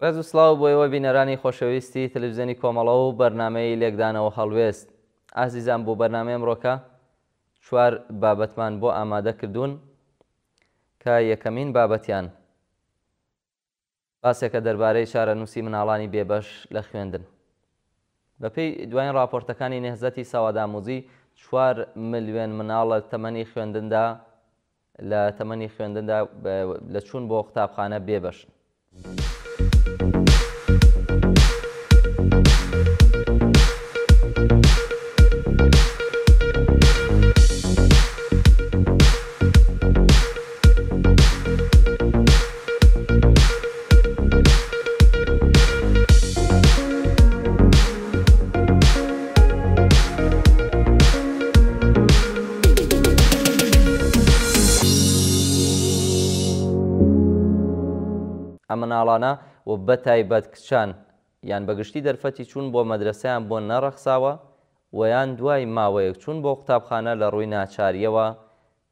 ڕێز و سڵاو بۆ ئێوە بینەرانی خۆشەویستی تەلەفزیۆنی کۆمەڵە و بەرنامەی لێکدانەوە هەڵوێست. ئازیزان بۆ بەرنامەی ئەمڕۆکە چوار بابەتمان بۆ ئامادە کردوون کە یەکەمین بابەتیان باسێکە دەربارەی چارەنووسی مناڵانی بێبەش لە خوێندن. بەپێی دوایین ڕاپۆرتەکانی نێهزەتی سەوادئاموزی، چوار ملوێن مناڵ لە تەمەنی خوێندندا لە تەمەنی خوێندندا لە چوون بۆ قوتابخانە بێبەشن. ئەم مناڵانە و بەتایبەت کچان یان بەگشتی دەرفەتی چوون بۆ مەدرەسەیان بۆ نەڕەخساوە و یان دوای ماوەیەک چوون بۆ قوتابخانە لە ڕووی ناچارییەوە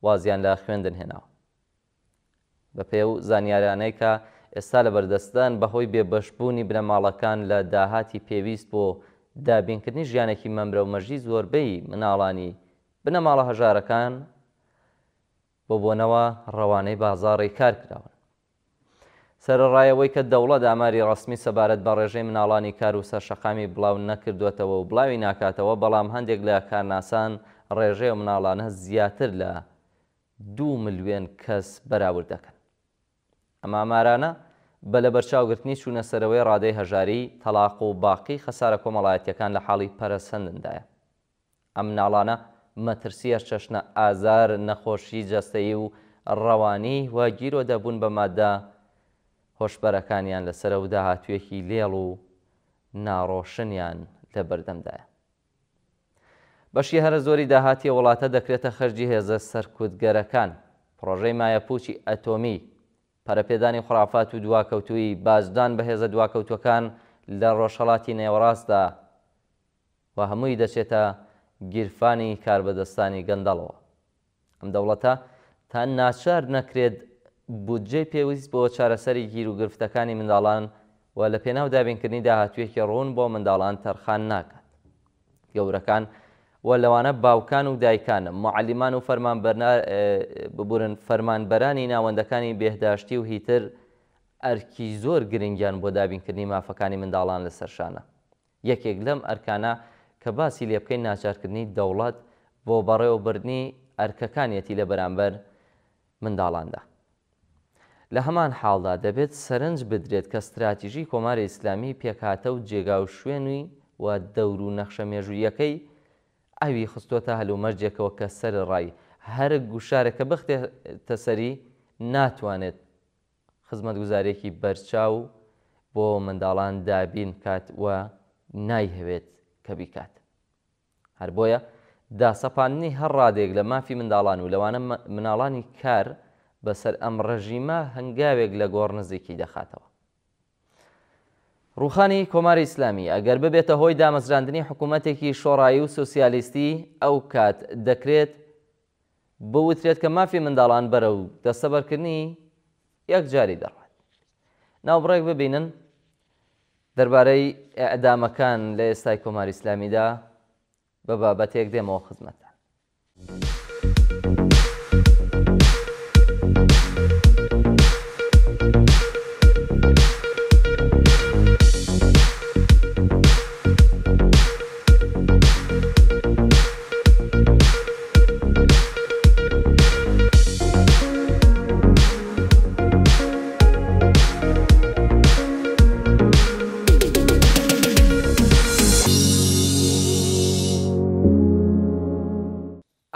وازیان لە خوێندن هێناوە. بەپێی ئەو زانیارانەی کە ئێستا لەبەردەستدان، بەهۆی بێبەشبوونی بنەماڵەکان لە داهاتی پێویست بۆ دابینکردنی ژیانێکی مەمرەومەژی زۆربەی مناڵانی بنەماڵە هەژارەکان بۆ بۆنەوە ڕەوانەی بازاڕی کار کراون. سەرەڕای ئەوەی کە دەوڵەت ئاماری ڕەسمی سەبارەت بە ڕێژەی مناڵانی کار و سەرشەقامی بڵاو نەکردووەتەوە و بڵاوی ناکاتەوە، بەڵام هەندێک لە کارناسان ڕێژەی ئەو مناڵانە زیاتر لە دوو ملوێن کەس بەراورد دەکەن. ئەم ئامارانە بە لەبەرچاوگرتنی چوونەسەرەوەی ڕادەی هەژاری، تەڵاق و باقی خەسارە کۆمەڵایەتییەکان لە حاڵی پەرەسەندندایە. ئەم مناڵانە مەترسی هەرچەشنە ئازار، نەخۆشی جەستەیی و ڕەوانی و گیرۆدەبوون بە ماددە هۆشبەرەکانیان لەسەرە و داهاتوویەکی لێڵ و ناڕۆشنیان لەبەردەمدایە. بەشی هەرە زۆری داهاتی ئەو وڵاتە دەکرێتە خەرجی هێزە سەرکوتگەرەکان، پڕۆژەی مایەپووچی ئەتۆمی، پەرەپێدانی خوڕافات و دواکەوتوویی، باجدان بە هێزە دواکەوتووەکان لە ڕۆژهەڵاتی نێوەڕاستدا و هەمووی دەچێتە گیرفانی کاربەدەستانی گەندەڵەوە. ئەم دەوڵەتە تا ناچار نەکرێت بودجەی پێویست بۆ چارەسەری گیروگرفتەکانی منداڵان و لە پێناو دابینکردنی داهاتوویەکی ڕوون بۆ منداڵان تەرخان ناکات. گەورەکان و لەوانە باوکان و دایکان، موعەلیمان و ببورن فەرمانبەرانی ناوەندەکانی بێهداشتی و هیتر ئەرکی زۆر گرنگیان بۆ دابینکردنی مافەکانی منداڵان لەسەر شانە. یەکێک لەم ئەرکانە کە باسی لێ بکەین ناچارکردنی دەوڵەت بۆ بەڕێوەبردنی ئەرکەکانیەتی لە بەرامبەر منداڵاندا. لە هەمان حاڵدا دەبێت سەرنج بدرێت کە ستراتیژی کۆماری ئیسلامی پێکهاتە و جێگا و شوێنی و دەور و نەخشە مێژووییەکەی ئەوی خستۆتە هەلومەرجێکەوە کە سەرەڕای هەر گوشارێک کە بخرێتە سەری ناتوانێت خزمەتگوزارییەکی بەرچاو بۆ منداڵان دابین بکات و نایهەوێت کە بیکات. هەر بۆیە داسەپاندنی هەر ڕادەیەک لە مافی منداڵان و لەوانە مناڵانی کار بەسەر ئەم ڕژیمە هەنگاوێک لە گۆڕ نزیکی دەخاتەوە. ڕووخانی کۆماری ئیسلامی ئەگەر ببێتە هۆی دامەزراندنی حکوومەتێکی شۆڕایی و سۆسیالیستی ئەو کات دەکرێت بوترێت کە مافی منداڵان بەرەو دەستەبەرکردنی یەکجاری دەڕوات. ناوبڕێک ببینن دەربارەی ئێعدامەکان لە ئێستای کۆماری ئیسلامیدا بە بابەتێک دێمەوە خزمەتتان.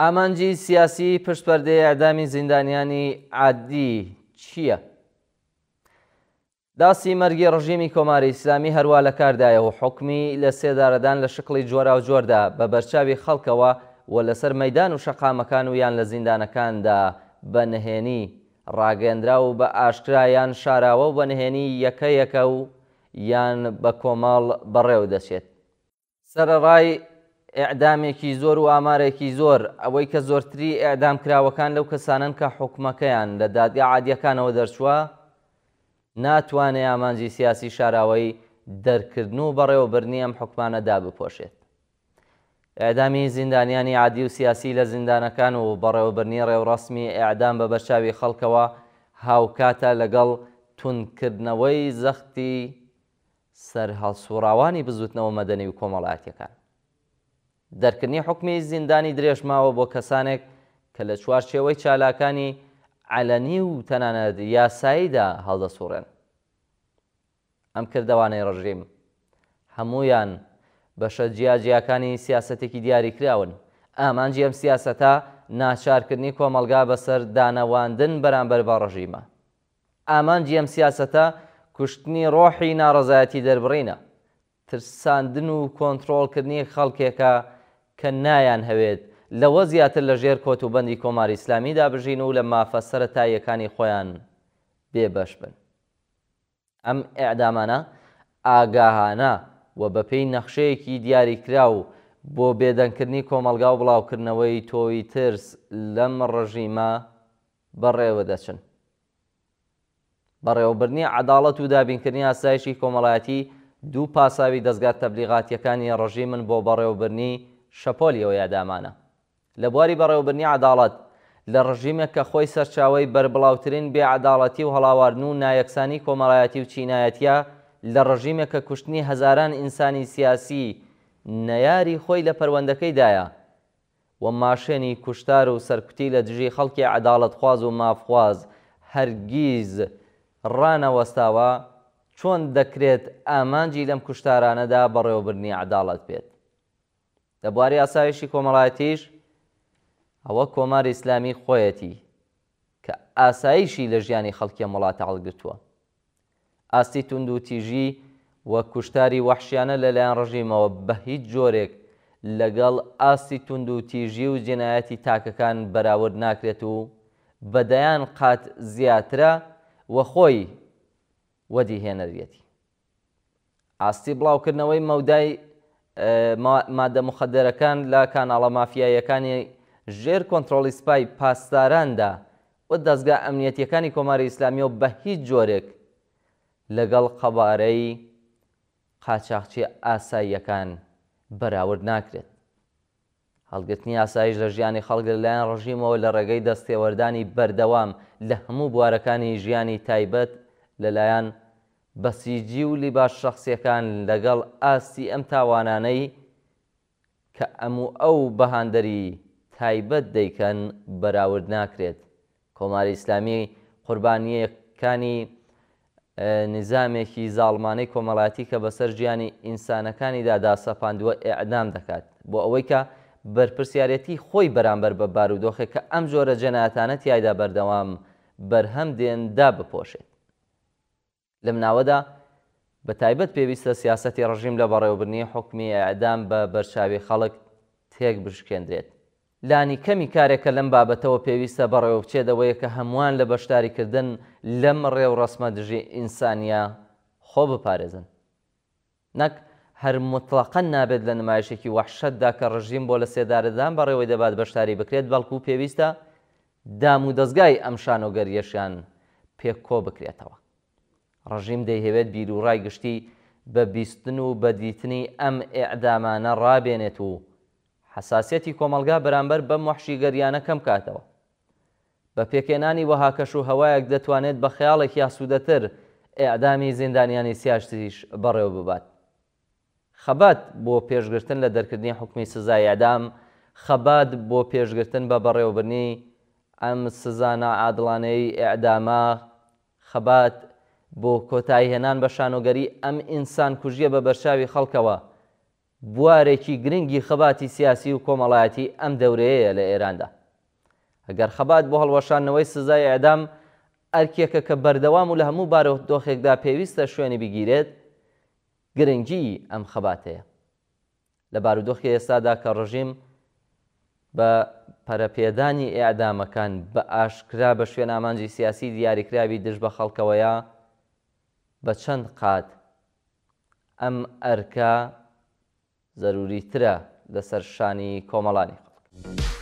ئامانجی سیاسی پشت پەردەی ئێعدامی زیندانیانی عادی چییە؟ داسی مەرگی ڕژیمی کۆماری ئیسلامی هەروا لە کاردایە و حوکمی لە سێدارەدان لە شکڵی جۆراوجۆردا بە بەرچاوی خەڵکەوە و لەسەر مەیدان و شەقامەکان و یان لە زیندانەکاندا بە نهێنی ڕاگەیەندراو و بە ئاشکرا یان شاراوە و بە نهێنی یەکە یەکە و یان بە کۆمەڵ بەڕێوە دەچێت. سەرەڕای ئێعدامێکی زۆر و ئامارێکی زۆر، ئەوەی کە زۆرتری ئێعدامکراوەکان لەو کەسانەن کە حوکمەکەیان لە دادگا عادییەکانەوە دەرچووە، ناتوانێ ئامانجی سیاسی شاراوەی دەرکردن و بەڕێوەبردنی ئەم حوکمانە دابپۆشێت. ئێعدامی زیندانیانی عادی و سیاسی لە زیندانەکان و بەڕێوەبردنی ڕێوڕەسمی ئێعدام بە بەرچاوی خەڵکەوە هاوکاتە لەگەڵ توندکردنەوەی زەختی سەر هەڵسوڕاوانی بزوتنەوە مەدەنی و کۆمەڵایەتیەکان. دەرکردنی حوکمی زیندانی درێژماوە بۆ کەسانێک کە لە چوارچێوەی چالاکانی عەلەنی و تەنانەت یاساییدا هەڵدەسوڕێن. ئەم کردەوانەی ڕژیم هەموویان بەشە جیاجیاکانی سیاسەتێکی دیاریکراون. ئامانجی ئەم سیاسەتە ناچارکردنی کۆمەڵگا بەسەر دانەواندن بەرامبەر بە ڕژیمە. ئامانجی ئەم سیاسەتە کوشتنی ڕۆحی ناڕەزایەتی دەربڕینە، ترساندن و کۆنتڕۆڵکردنی خەڵکێکە کە نایانهەوێت لەوە زیاتر لە ژێر کۆتوبەندی کۆماری ئیسلامیدا بژین و لە مافە سەرەتاییەکانی خۆیان بێبەش بن. ئەم ئێعدامانە ئاگاهانە و بەپێی نەخشەیەکی دیاریکراو بۆ بێدەنگکردنی کۆمەڵگا و بڵاوکردنەوەی تۆوی ترس لەم ڕژیمە بەڕێوەدەچن. بەڕێوەبردنی عەداڵەت و دابینکردنی ئاسایشی کۆمەڵایەتی دوو پاساوی دەزگا تەبلیغاتییەکانی ڕژیمن بۆ بەڕێوەبردنی شەپۆلی ئەو ئێعدامانە. لە بواری بەڕێوەبردنی عەداڵەت، لە ڕژیمێک کە خۆی سەرچاوەی بەربڵاوترین بێ عەداڵەتی و هەڵاواردن و نایەکسانی کۆمەڵایەتی و چینایەتیە، لە ڕژیمێک کە کوشتنی هەزاران ئینسانی سیاسی نەیاری خۆی لە پەروەندەکەیدایە و ماشێنی کوشتار و سەرکوتی لە دژی خەڵکی عەداڵەتخواز و مافخواز هەرگیز ڕانەوەستاوە، چۆن دەکرێت ئامانجی لەم کوشتارانەدا بەڕێوەبردنی عەداڵەت بێت؟ لە بواری ئاسایشی کۆمەڵایەتیش ئەوە کۆماری ئیسلامی خۆیەتی کە ئاسایشی لە ژیانی خەڵکی ئەم وڵاتە هەڵگرتووە. ئاستی توندوتیژی و کوشتاری وەحشیانە لەلایەن ڕژیمەوە بە هیچ جۆرێک لەگەڵ ئاستی توندوتیژی و جینایەتی تاکەکان بەراورد ناکرێت و بە دەیان قات زیاترە و خۆی وەدیهێنەریەتی. ئاستی بڵاوکردنەوەی مەودای مادە موخەدەرەکان لە کاناڵە مافیاییەکانی ژێر کۆنترۆڵی سپای پاسداراندا و دەزگا ئەمنیەتییەکانی کۆماری ئیسلامییەوە بە هیچ جۆرێک لەگەڵ قەبارەی قاچاخچییە ئاساییەکان بەراورد ناکرێت. هەڵگرتنی ئاسایش لە ژیانی خەڵک لە لایەن ڕژیمەوە لە ڕێگەی دەستێوەردانی بەردەوام لە هەموو بوارەکانی ژیانی تایبەت لە لایەن بەسیجی و لیباس شەخسیەکان لەگەڵ ئاستی ئەم تاوانانەی کە ئەم و ئەو بە هاندەری تایبەت دەیکەن بەراورد ناکرێت. کۆماری ئیسلامی قوربانییەکانی نیزامێکی زاڵمانەی کۆمەڵایەتی کە بەسەر ژیانی ئینسانەکانیدا داسەپاندووە ئێعدام دەکات بۆ ئەوەی کە بەرپرسیارێتی خۆی بەرامبەر بە بارودۆخێک کە ئەم جۆرە جەنایەتانە تیایدا بەردەوام بەرهەم دێن دابپۆشێت. لەم ناوەدا بە تایبەت پێویستە سیاسەتی ڕژیم لە بەڕێوەبردنی حوکمی ئێعدام بە بەرچاوی خەڵک تێک بشکێندرێت. لانیکەمی کارێک کە لەم بابەتەوە پێویستە بەڕێوەبچێت ئەوەیە کە هەمووان لە بەشداریکردن لەم ڕێوڕەسمە دژی ئینسانییە خۆ بپارێزن. نەک هەر موتڵەقەن نابێت لە نمایشێکی وەحشەتدا کە ڕژیم بۆ لەسێدارەدان بەڕێوەی دەبات بەشداری بکرێت، بەڵکو پێویستە دام و دەزگای ئەم شانۆگەرییەشیان پێ کۆ بکرێتەوە. ڕژیم دەیهەوێت بیروڕای گشتی بە بیستن و بە دیتنی ئەم ئێعدامانە ڕابێنێت و حەساسیەتی کۆمەڵگا بەرامبەر بەم وەحشیگەرییانە کەم کاتەوە. بە پێکهێنانی وەها کەش و هەوایەک دەتوانێت بە خەیاڵێکی ئاسوودەتر ئێعدامی زیندانیانی سیاسیش بەڕێوە ببات. خەبات بۆ پێشگرتن لە دەرکردنی حوکمی سزای ئێعدام، خەبات بۆ پێشگرتن بە بەڕێوەبردنی ئەم سزا ناعادڵانەیەی ئێعدامە، خەبات بۆ کۆتاییهێنان بە شانۆگەری ئەم ئینسانکوژییە بە بەرچاوی خەڵکەوە، بوارێکی گرنگی خەباتی سیاسی و کۆمەڵایەتی ئەم دەورەیەیە لە ئێراندا. ئەگەر خەبات بۆ هەڵوەشاندنەوەی سزای ئێعدام ئەرکێکە کە بەردەوام و لە هەموو بارودۆخێکدا پێویستە شوێنی بگیرێت، گرنگیی ئەم خەباتەیە لە بارودۆخی ئێستادا کە ڕژیم بە پەرەپێدانی ئێعدامەکان بە ئاشکرا بە شوێن ئامانجی سیاسی دیاریکراوی دژ بە خەڵکەوەیە، بە چەند قات ئەم ئەرکە زەروریترە لەسەر شانی کۆمەڵانی خەڵک.